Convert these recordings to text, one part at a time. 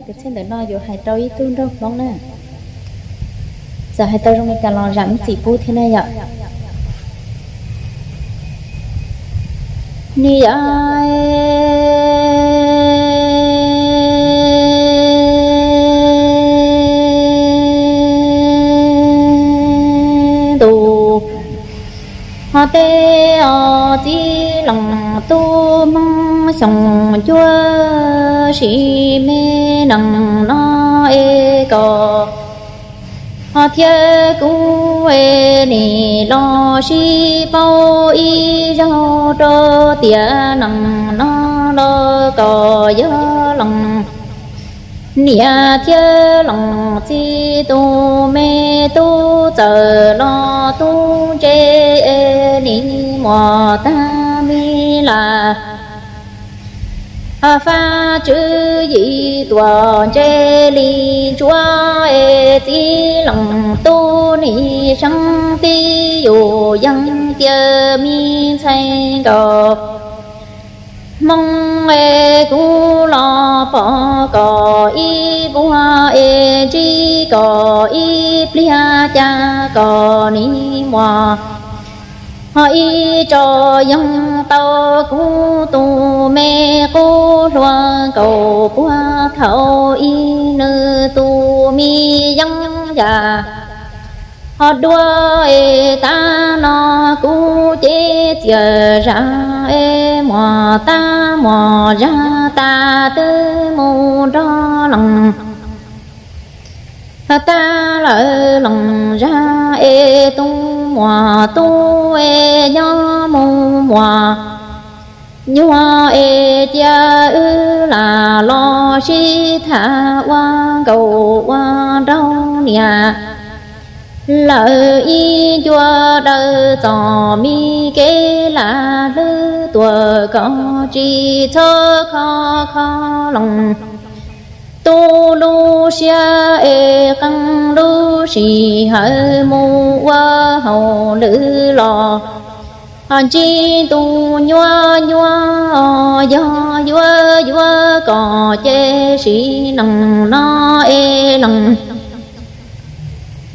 Tus txheej ntawm no yuav hais rau ib tug nraug Hmoob na. Txawm hais tau zoo li cas los zam me txim pub thiab na yom. Niam ntuj, ho tej os txiv leej tub Hmoob xyoo cuaj, sim me neej no es kom ho thiab kuv es nim los sib paub ib zaug rau tiam neej no los kom yog leej niam thiab leej txiv tus me tub txawm los tub ntse es nim muaj tag me las. Fab tswv yim tuam ntse li ntsuav es txiv leej tub nim seeb tib yus yeej tiav me ntxhais nkaus. Hmoob es kuv los pom kom ib vuag es ntsib kom ib pliag cas kom nim muaj ho ib tso yeej tau kuv tus me qub hluas nkaus puag thaum ub nws tus me yeeb yam ho dua es tag no kuv ces txias zam es muaj tag muaj zag tas twb mus nrog leej tag lawm leej zag es tub muaj tub es nyob mus muaj nyuag es cia wb lam los sib tham ua nkaus ua nraug niam lawv ib ncua daws txom mi kev lam hlwb tuaj kom tsis txhob kho kho leej tub lub siab es qee lub sij hawm mus ua hauj lwm los ho ntsib ntu nyuaj nyuaj yog yuav yuav kom ces sim neej no es leej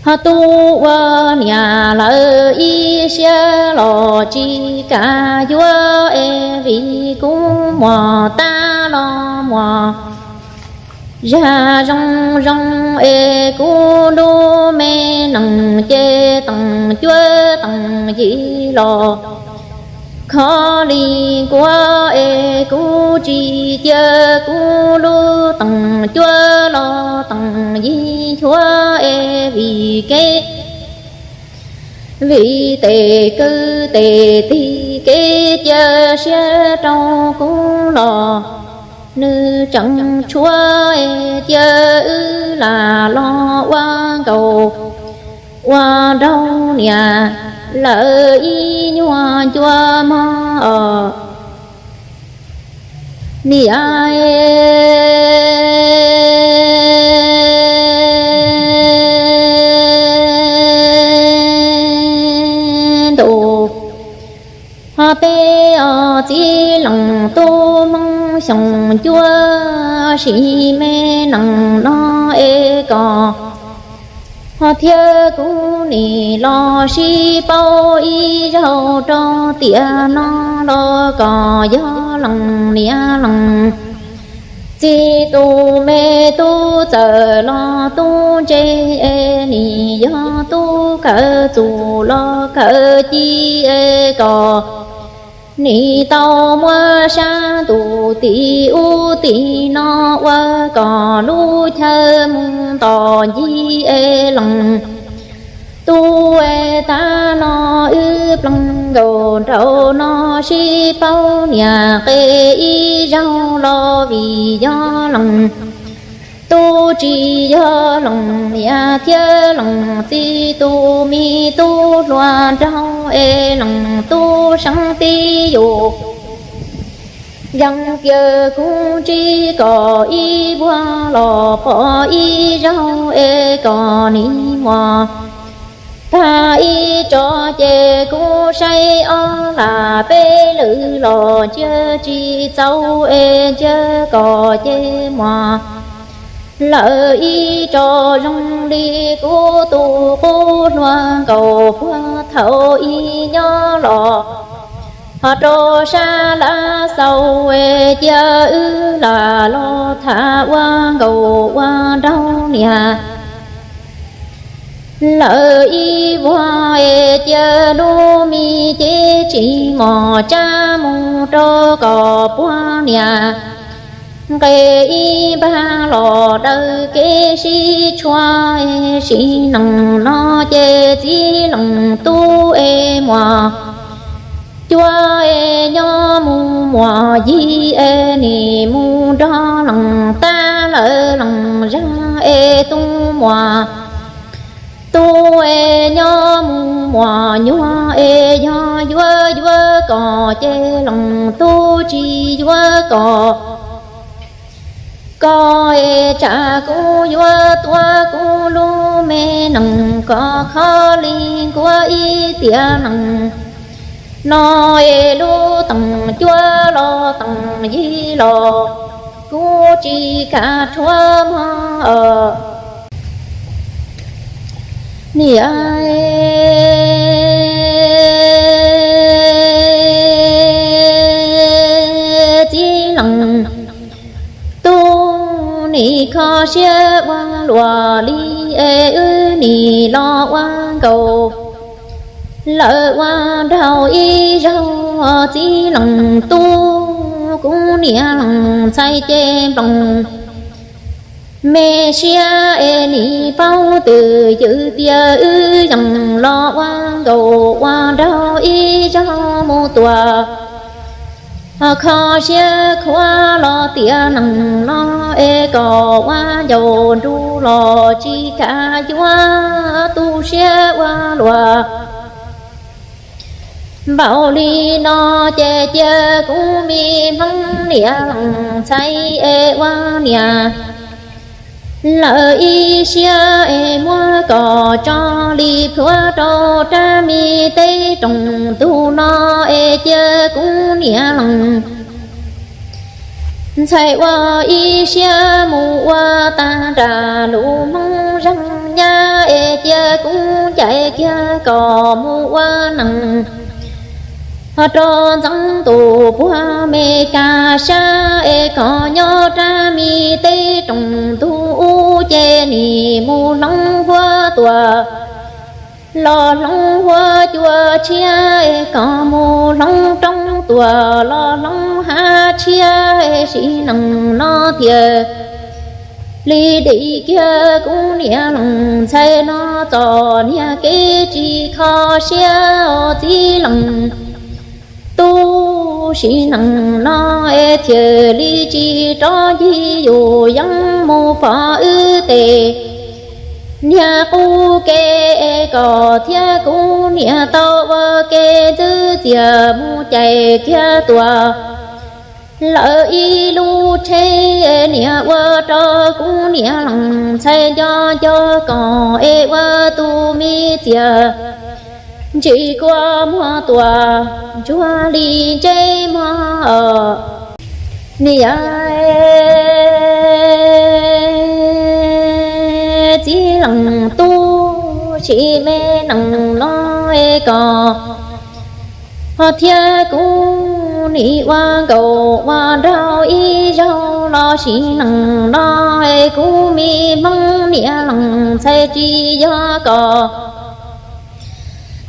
ho tub ua niam lawv ib siab los tsis kam yuav es vim kuv muaj tab los muaj zag zoo zoo es kuv lub me neej ces teem cuab teem yig los khov li kuav es kuv tsis cia kuv lub teem cuab los teem yig nchuav es vim kev vim tes kwv tes tig kev cia siab rau kuv los nws tseem tshuav es cia wb lam los ua nkaus ua nraug niam lawv ib nyuag ncua mog os. Niam ntuj, ho tej os txiv leej tub Hmoob xyoo cuaj, sim me neej no es kom ho thiab kuv nim los sib paub ib zaug rau tiam no los kom yog leej niam leej txiv tus me tub txawm los tub ntse es nim yog tub kawm txuj los kawm ci es kom nim tau muab sab ntuj tim ub tim no ua kom lub chaw mus ntom ncig es leej tub es tab no wb plees nkaus nraum no sib paub niam qe ib zaug los vim yog leej tub tsis yog leej niam thiab leej txiv tus me tub hluas nraug es leej tub seeb tib yus yeej tias kuv ntsib kom ib vuag los pom ib zaug es kom nim muaj tag ib tso ces kuv saib ob lam peb lwm los ntsia tsis txaus es ntsia kom ces muaj Lawv ib tso zoo li kuv tus qub hluas nkaus puag thaum ub nyob los, ho rau sab lav xaus es cia wb lam los tham ua nkauj ua nraug niam. Lawv ib vuag es cia lub me cev tsis mos tsab mus rau kom puag niam. Nqes ib npag los daws kev sib tshuam, sim neej no ces txiv leej tub es muaj cuab es nyob mus muaj yig es nim mus nrog leej tab lawm leej zag es tub muaj tub es nyob mus muaj nyuag es yog yuav yuav koj ces leej tub tsis yuav koj. Koj es tsam kuv yuav tuav kuv lub me neej kom kho li nkuaj ib tiam neej no es lub teem cuab los teem yig los kuv tsis kam rhuav mog. Niam, txiv leej tub, nim kho siab ua luaj li es wb nim los ua nkauj lawm ua nraug ib zaug. Txiv leej tub, kuv niam leej ntxhais ces nplooj me siab es nim paub twj ywm tias wb yeej los ua nkauj ua nraug ib zaug mus tuaj. Kho siab khuav los tiam neej no es kom ua ncauj nruj los tsis kam yuav tu siab ua luaj. Npaum li no ces cia kuv me hmoob niam leej ntxhais es ua niam lawv ib siab es muab koj tso li plhuav rau rab me teb rooj ntug no es cia kuv niam leej ntxhais ua ib siab mus ua tag nrho lub hmoob zeej nyab es cia kuv ncaim kiag koj mus ua neej rau ntxeev tus puag Mes Kas sab es koj nyob rab me teb rooj ntug ub ces nim mus hloov huab tuaj los hloov huab cua tshiab es koj mus hloov roob tuaj los hloov hav tshiab es sim neej no thiaj li dim kiag kuv niam leej ntxhais no txom nyem kev tsis kho siab os txiv leej tub. Sim neej no es thiaj li tsis rov ncig yus yeeb mus pom wb tej niag qub kev es koj thiab kuv niam tau ua ke ntxwb txiag mus caij kiag tuaj lawm ib lub tsheb niam ua rau kuv niam leej ntxhais nco nco koj es ua tus me txiag ntsim kua muag tuaj ntsuag li ntsej muag. Niam, txiv leej tub, sim me neej no es koj thiab kuv nim ua nkauj ua nraug ib zaug los sim neej no es kuv me hmoob niam leej ntxhais tsis yog koj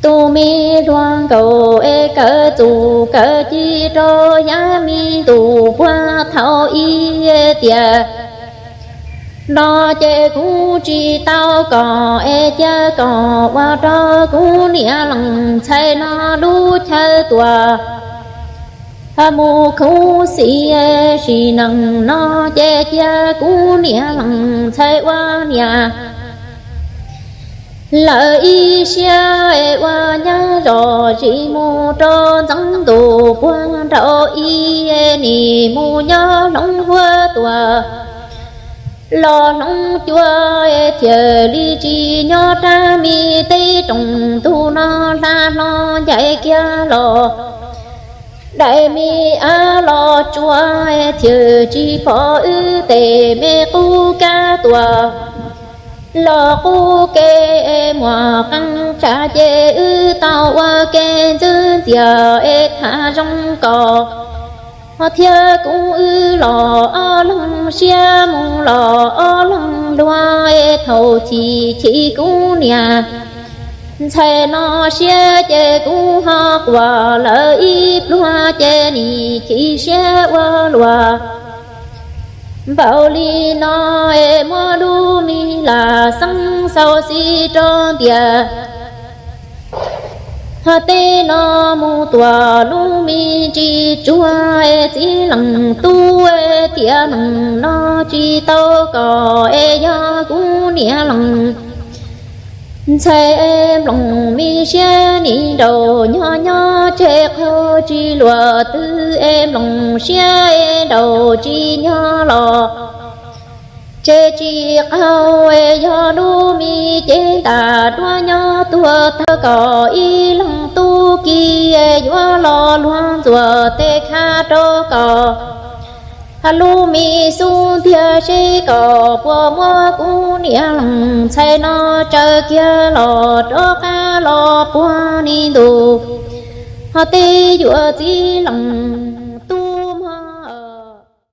tus me hluas nkauj es kawm txuj kawm ci rau yav me ntuj puag thaum ub tiam no ces kuv tsis tau koj es cia koj ua rau kuv niam leej ntxhais no lub chaw tuaj mus khuv xim. Sim neej no ces cia kuv niam leej ntxhais ua niam lawv ib siab es ua nyab zom zis mus rau ntxeev ntuj puag nraud ib, nim mus nyob hloov huab tuaj los hloov cua, thiaj li tsis nyob rab me teb rooj ntug no hla hlo ncaim kiag los daim me av los tsuas, thiaj tsis pom wb tej me qub kab tuaj los qub kev muaj qee tsam ces wb tau ua ke ntxwb ntxias es tham zoo kom ho thiab kuv wb los ob leeg siab mus los ob leeg luag es thaum chim chim kuv niam ntxhais no siab ces kuv ho quaj lawm ib pluag ces nim chim siab ua luaj npaum li no es muab lub me lam xeeb xauv xis rau ntiag. Ho tej no mus tuaj lub me ntsis tsuag es txiv leej tub es tiam neej no tsis tau kom es yog kuv niam leej ntxhais es nplooj me siab nim nraus nyob nyob tseg qaug tsis luam twg es nplooj siab es nraus tsis nyob los tseg tsis qaug es yog lub me cev ntam duab nyob tuag tag kom ib leeg tub ki es yuav los luag ntxuav tej kha rau kom lub me xub ntiag seb kom puas muab kuv niam leej ntxhais no tsaws kiag los rov qab los puag ni ntus ho tej yuav txiv leej